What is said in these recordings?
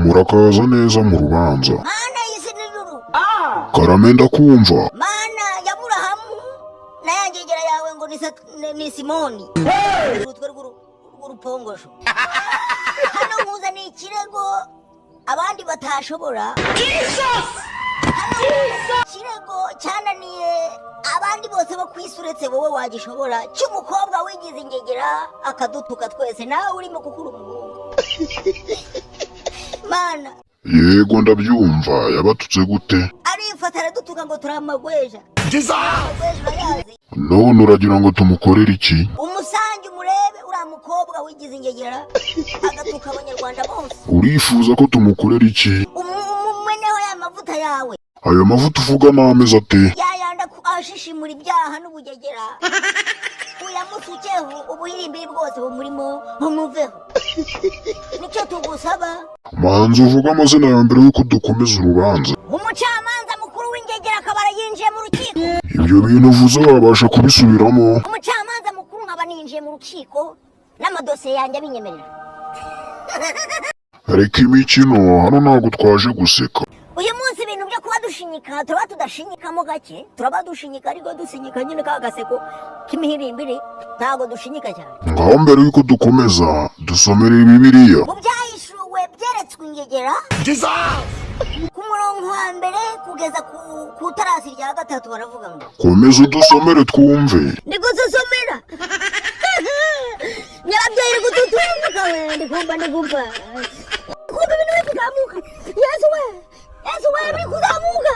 Murakaza neza mu rubanza. Mana y'isi n'ijuru. Karame, ndakumva. Mana ya Burahamu na ya ngegera yawe ngo ni Simoni, urutwe rw'urupongosho. Hano nkuzaniye ikirego abandi batashobora. Hano ikirego cyananiye abandi bose bo ku isi uretse wowe wagishobora, cy'umukobwa wigize ingegera akadutuka twese, nawe urimo gukura umuhungu. Mana. Yego, ndabyumva. Yabatutse gute? Arifata aradutuka ngo turi amagweja. Amagweja urayazi? None uragira ngo tumukorere iki? Umusange umurebe uriya mukobwa wigize ingegera agatuka Abanyarwanda bose. Urifuza ko tumukorera iki? Umumeneho ya mavuta yawe. Ayo mavuta uvuga ni ameze ate? Yayanda ashishimura ibyaha n'ubugegera, uyamusukeho, ubuhirimbiri bwose bumurimo bumuveho. Nicyo tugusaba. Manza uvuga amazina yawe mbere y'uko dukomeza urubanza. Umucamanza mukuru w'ingegera akaba yinjiye mu rukiko. Ibyo bintu uvuze wabasha kubisubiramo? Umucamanza mukuru nkaba ninjiye mu rukiko n'amadosiye yanjye abinyemerera. Reka imikino, hano ntabwo twaje guseka. Uyu munsi ibintu byo kuba dushinyika, turaba tudashinyikamo gake, turaba dushinyika ariko dusinyika nyine ka gaseko k'imihirimbiri, ntabwo dushinyika cyane. Ngaho mbere y'uko dukomeza, dusomere Bibiliya. Mu Byahishuwe byeretswe ingegera, ku murongo wa mbere kugeza ku tarasi rya gatatu, baravuga ngo: Komeza udusomere twumve. Ndi gusosomera nyababyeyi, iri gututumbuka we, ndikumva ndikumva kumva ibintu biri kuzamuka. Yesu we, Yesu we, biri kuzamuka.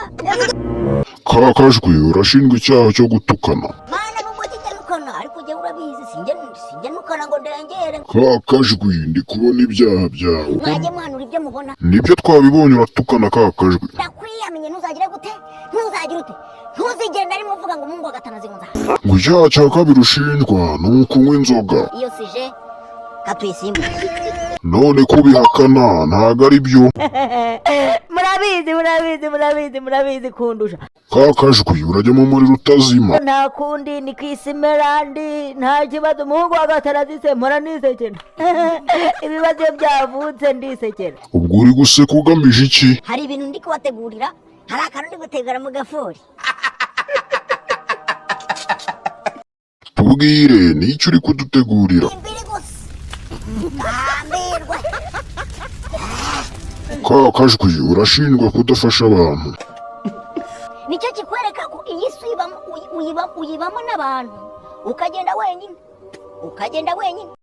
Ka kajwi, urashinjwa icyaha cyo gutukana. Mana, nubwo kijya nukana, ariko ujye urabizi, sinjya nukana ngo ndengere. Ka kajwi, ndi kubona ibyaha byawe. Mwajye muhanura ibyo mubona. Nibyo twabibonye, uratukana ka kajwi. Ndakwiyamenye, ntuzagire gute, ntuzagire ute, ntuzigere na rimwe uvuga ngo umuhungu wa Gatanazi ngo nzaha. Ngo icyaha cya kabiri ushinjwa ni ukunywa inzoga. Iyo sije katuyisimbuke. None ko ubihakana, ntabwo ari byo? Murabizi, murabizi, murabizi, murabizi kundusha. Ka kajwi, urajya mu muriro utazima. Nta kundi, ni kwisimerandi, nta kibazo. Umuhungu wa Gatanazi se mpora nisekera. Ibibazo iyo byavutse ndisekera. Ubwo uri guseka ugamije iki? Hari ibintu ndi kubategurira, hari akantu ndi gutegura mu gafuri. Tubwire n'icyo uri kudutegurira. Imbiri gusa gahambirwe. Ka kajwi, urashinjwa kudafasha abantu. Nicyo kikwereka ko iyi si uyibamo, uyibamo n'abantu, ukagenda wenyine, ukagenda wenyine.